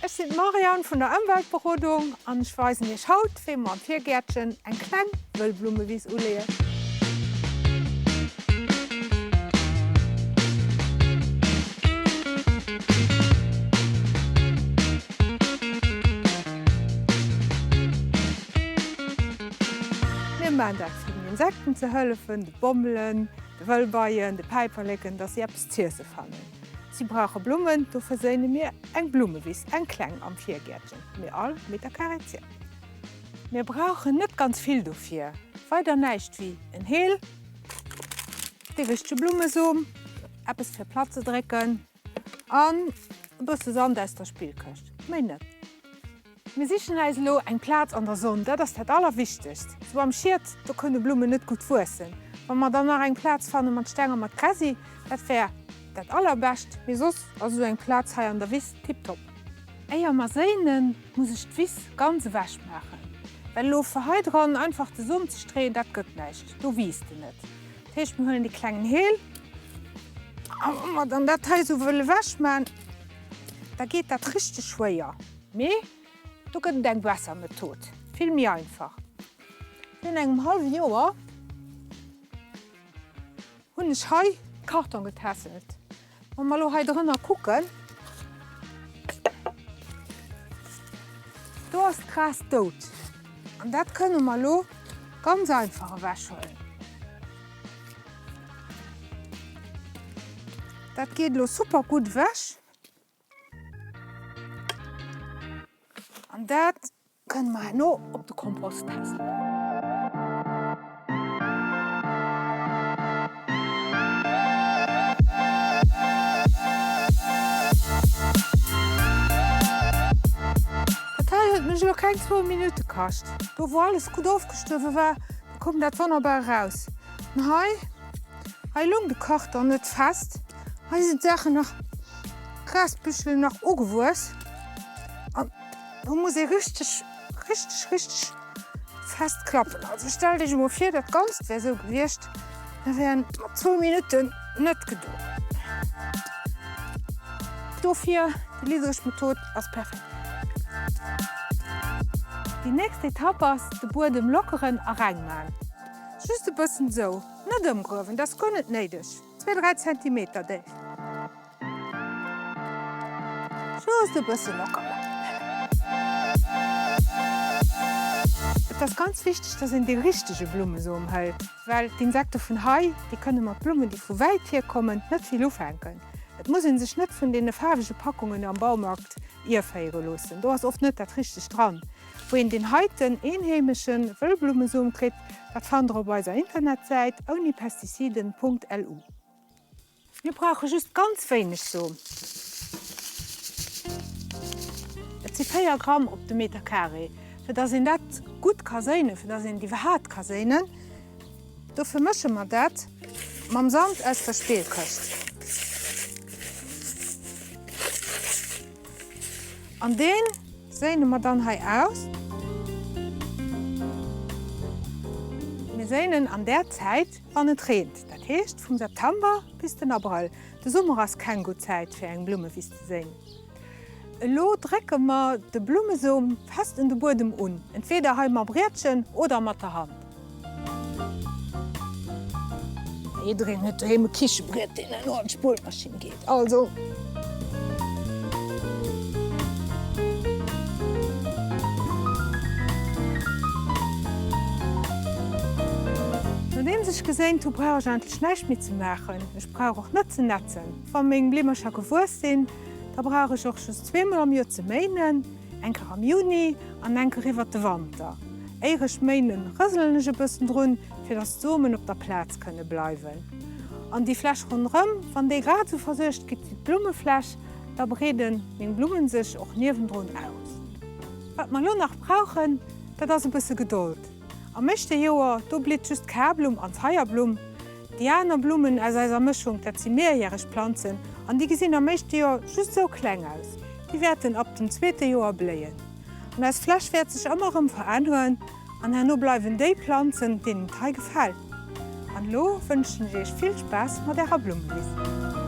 Ech sinn d'Marianne vun der Ëmweltberodung an ech weisen iech haut wéi mer am Virgäertchen eng kleng Wëllblummewiss uleeën. Mir maachen dat fir den Insekten ze hëllefen, de Bommelen, de Wëllbeien, de Päiperleken, dass si eppes z'iesse fannen. Si brauche Blummen, dofir séine mir eng Blummewiss, eng kleng am Virgäertchen, mee all Meter Carré zielt. Mir brauchen net ganz vill dofir, weider näischt wéi en Heel, dee richtege Blummesom, eppes fir platt ze drécken an e bësse Sand aus der Spillkëscht, méi net. Mir sichen äis elo eng Plaz an der Sonn, dat ass dat allerwichtegst. Sou am Schied, do kënne Blummen net gutt wuessen. Wa mer dann nach eng Plaz fanne mat Steng a mat Gräsi, dat wär dat allerbescht, mee soss ass esou eng Plaz hei an der Wiss tiptop. Éier mer séinen, muss ech d'Wiss ganz ewech maachen, well elo fir hei dran einfach de Som ze streeën, dat gëtt näischt, do wiisst en net. Dat heescht, mir huelen dee klengen Heel a wa mer dann dat hei esou wëlle ewech man, da geet dat richteg schwéier. Mee do gëtt et eng besser Method, vill méi einfach. Virun engem hallwe Joer hunn ech hei Karton getässelt. Wa mer elo hei drënner kucken, do ass d'Gras dout. An dat kënne mer elo ganz einfach ewechhuelen. Dat geet elo super gutt ewech. An dat kënne mer herno op de Kompost testen. Dat hei huet mech elo keng zwou Minutte kascht. Do wou alles gutt ofgestuerwe war, do koum dat wonnerbar eraus. An hei, hei lung de Karton net fest. Hei sinn d'Saachen nach, d'Grasbüschelen nach ugewuess an do muss ee richteg, richteg, richteg fest klappen. Also stellt Iech emol vir, dat Ganzt wär esou gewiescht, da wär et mat zwou Minutten net gedoen. Dofir, déi liddereg Method ass perfekt. Déi nächst Etapp ass, de Buedem lockeren a reng man. Just e bëssen esou, net ëmgruewen, dat ass guer net néideg. Zwee, 3 Zentimeter déif. Just e bësse locker maachen. Et ass ganz wichteg, dass een dee richtege Blummesom hëlt, well d'Insekte vun hei, déi kënne mat Blummen, déi vu wäit hier kommen, net vill ufänken. Et muss ee sech net vun deene faarwege Packungen am Baumarkt ierféiere loossen, do ass oft net dat Richtegt dran. Wou een deen heiten eenheemesche Wëllblummesom kritt, dat fannt der op eiser Internetsäit ounipestiziden.lu. Mir brauche just ganz wéineg Som. Et si 4 Gramm op de Meter Carré. Fir dass een dat gutt ka séinen, fir dass een et iwwerhaapt ka séinen, dofir mësche mer dat mam Sand aus der Spillkëscht. An deen séine mer dann hei aus. Mir séinen an där Zäit, wann et reent, dat heescht vum September bis den Abrëll. De Summer ass keng gutt Zäit fir eng Blummewiss ze séinen. Elo drécke mer de Blummesom fest un de Buedem un, entweder hei mam Brietchen oder mat der Hand. Jiddereen huet doheem e Kichebriet, deen herno an d'Spullmaschinn geet. Also. Nodeems ech geséint hu brauch ech eigentlech näischt méi ze maachen. Ech brauch och net ze netzen. Wa meng Blimmercher gewuess sinn, da brauch ech och just zweemol am Joer ze méinen. Eng Kéier am Juni an eng Kéier iwwert de Wanter. Éier ech méinen, rëselen ech e bëssen drun, fir dass d'Somen op der Plaz kënne bleiwen. An déi Fläch ronderëm, wann déi grad esou versuergt gitt wéi d'Blummefläch, da breede meng Blummen sech och niewendrun aus. Wat mer elo nach brauchen, dat ass e bësse Gedold. Am éischte Joer, do blitt just d'Karblumm an d'Feierblumm. Déi aner Blummen aus eiser Mëschung, dat si mehrjähreg Planzen an déi gesinn am éischte Joer just esou kleng aus. Déi wäerten ab dem zweete Joer bléien. An eis Fläch wäert sech ëmmer erëm veränneren an herno bleiwen déi Planzen, deenen et hei gefält. An elo wënschen ech iech vill Spaass mat ärer Blummewiss.